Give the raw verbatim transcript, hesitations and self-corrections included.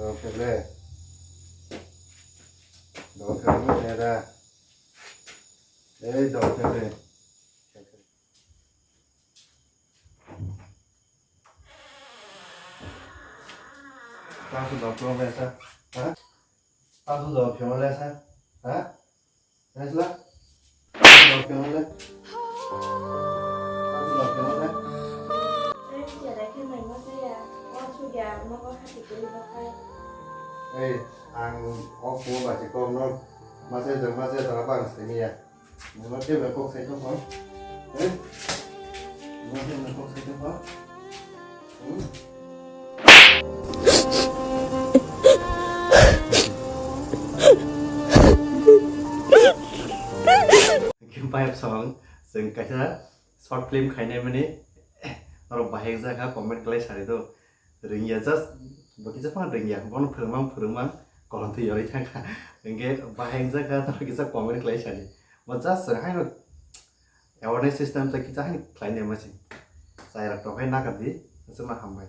Dok khe le. Dok khe le da. Ei dok khe le. Tasu dok khe le sa. Ha? Tasu dok khe le sa. Ha? Naisla? Tasu dok khe le. Tasu dok khe le. Ei, ang o phone bai se kok no masa jang masa jang bang simi ya. Nungno tei bai kok sai tong kho. Eh? Nungno tei bai kok sai tong kho. Hmm? Kim Payap song, chwng kaisa short film khainai mani, norok bahai wngjakha, comment khlai sari do. Rwngya, just bo kisa phano rwngya, bono phwrwngmang phwrwngmang kolom twi yorwi thangkha. Hwnkhe bahai wngjakha, tamo kisa comment khlai sadi. Bo just haino awareness system tei kisa haino khlainai masi. Chayrak tongkhai nakardi, aswkno hambai.